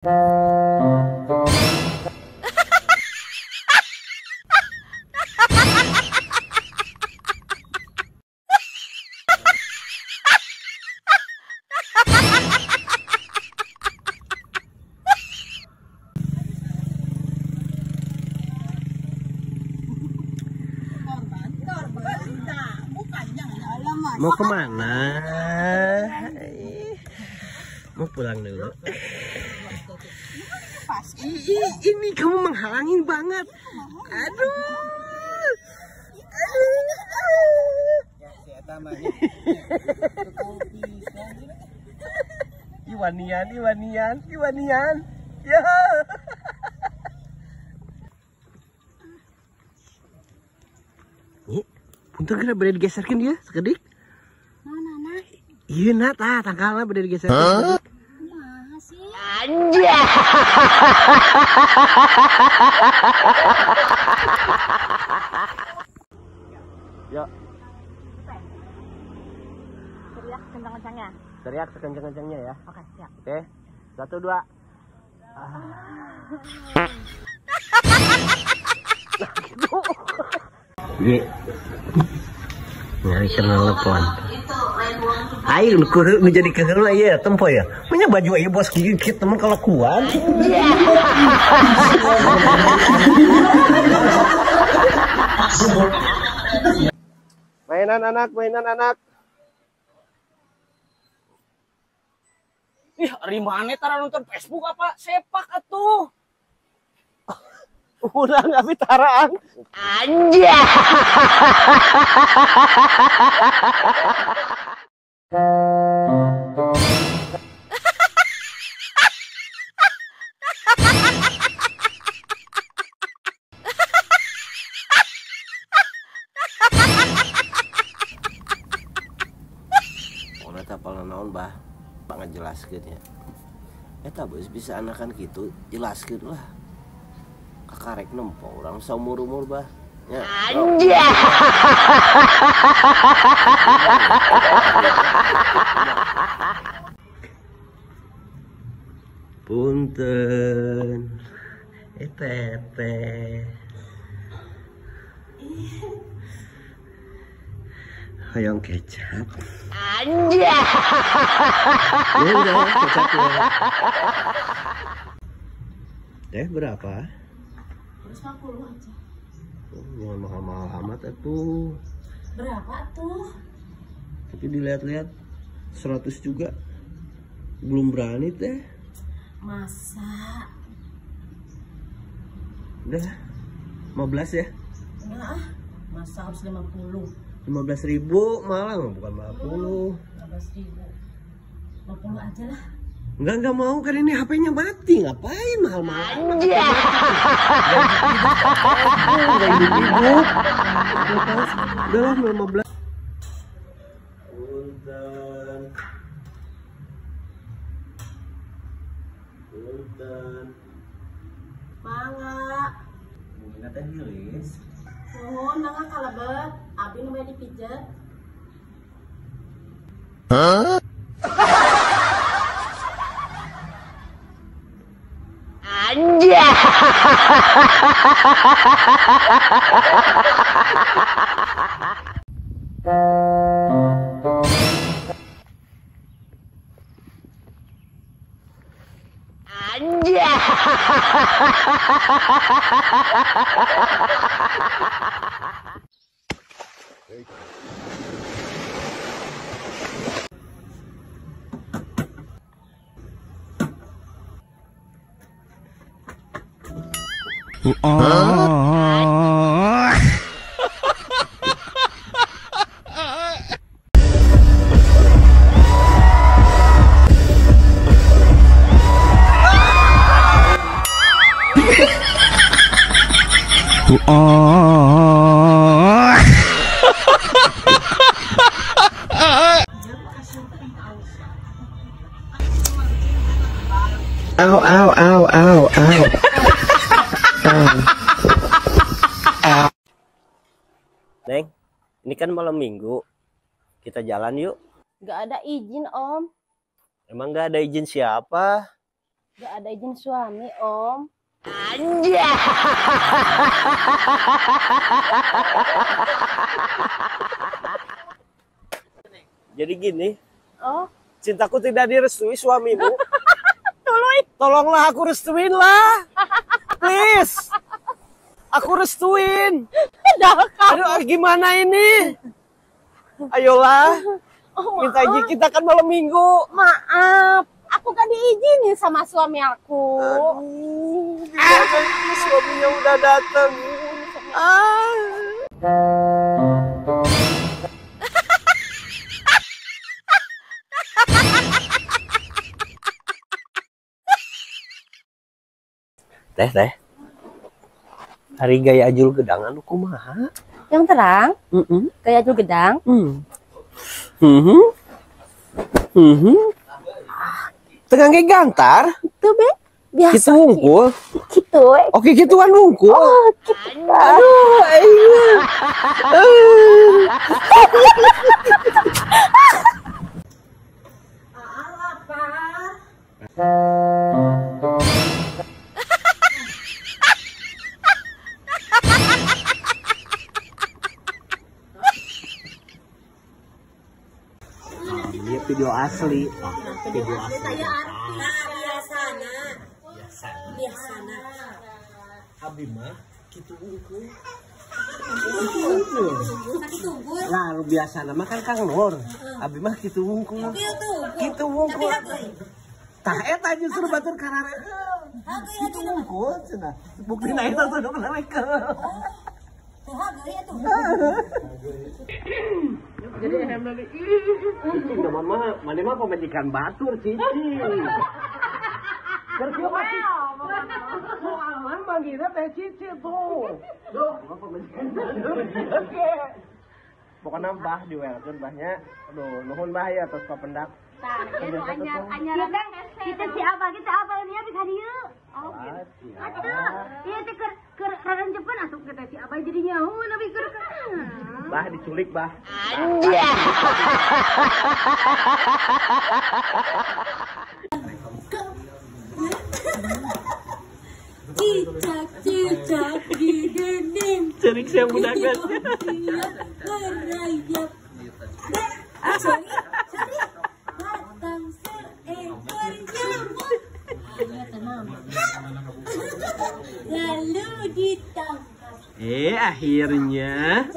Mau kemana? Mau pulang dulu. Ini kamu menghalangin banget. Aduh. Iwanian, Iwanian, Iwanian. Ya. Punten kena beda digeserkan dia sekedik. Iya nah, tangkalnya beda digeserkan. Masih. Anjay. Yuk. Teriak kencang-kencangnya. Teriak sekencang-kencangnya ya. Oke, siap. Oke. 1, 2. Nah, gitu. Nyari telepon. Ayo menjadi keheula ya tempo ya. Punya baju aja bos gigit teman kalau kuat. Mainan anak, mainan anak. Ih, ari maneh tara nonton Facebook apa sepak atuh. Udah nggak bitaraan. Anjay. Udah tapal naon bah, banget jelaskeun ya. Eta bos bisa anakan gitu, jelaskeun lah. Kakarek nempo orang saumur-umur bah. Ya. Anjay. Punten. Teteh. Hayang kecap. Anjay. Ya udah kecap ya. Teh berapa? 150 aja. Oh, jangan mahal-mahal amat atuh. Berapa tuh? Tapi dilihat-lihat 100 juga. Belum berani teh. Masa? Udah 15 ya? Enggak ah. Masa harus 50. 15.000 malah bukan 50. 15.000. 50 aja lah. Enggak mau kan ini HP-nya mati. Ngapain mahal-mahal? Anjay. Enggak hidup-hidup. Udah lah 15. Punten. Punten. Mangga. Mungkin teh geulis. Nuhun mangga kalebet, abi nu bade dipijet. Hah? Anjay. Anjay. Au au au au au. Neng, ini kan malam minggu. Kita jalan yuk. Gak ada izin, Om. Emang gak ada izin siapa? Gak ada izin suami, Om. Anjay. Jadi gini. Oh. Cintaku tidak direstui suamimu. Tolonglah aku restuin lah. Please. Aku restuin. Aduh, gimana ini? Ayolah. Oh, minta izin, kita kan malam minggu. Maaf, aku kan diizinin sama suami aku. Aduh, gimana ini suaminya udah datang. Ah. Teh, teh. Hari gaya ajul gedang anu kumaha? Yang terang? Gaya ajul gedang? Tengah ge gantar? Itu be. Biasa. Kitu wungkul. Kitu we. Oke, kituan wungkul. Oh, kitu. Aduh, ayo. Ini video asli, video asli. Biasana, biasana. Abi mah kitu wungkul. Lah, biasana mah kan Kang Nur. Abi mah kitu wungkul. Kitu wungkul. Tah eta justru batur karareun. Kitu wungkul cenah. Buktina eta tuh nu kenalekeun. Jadi ih, mama, mana mah pemajikan batur cici. Kerja mah soalan manggilnya teh cici tuh. Duh, pemajikan batur. Oke. Pokoknya bah diwelkeun bahnya. Aduh, nuhun bah ya atas papendak. Tah, anyar anyar kita si abah kita abah ini bisa dieu. Oh, gitu. Atuh, ieu teh keur keur rarencepan asup ke teh si abah jadi nyaho tapi keur. Bah diculik bah. Cicak cicak di dinding. Cerik saya budak merayap. Cari cari batang seekor nyamuk. Lalu ditangkap. Akhirnya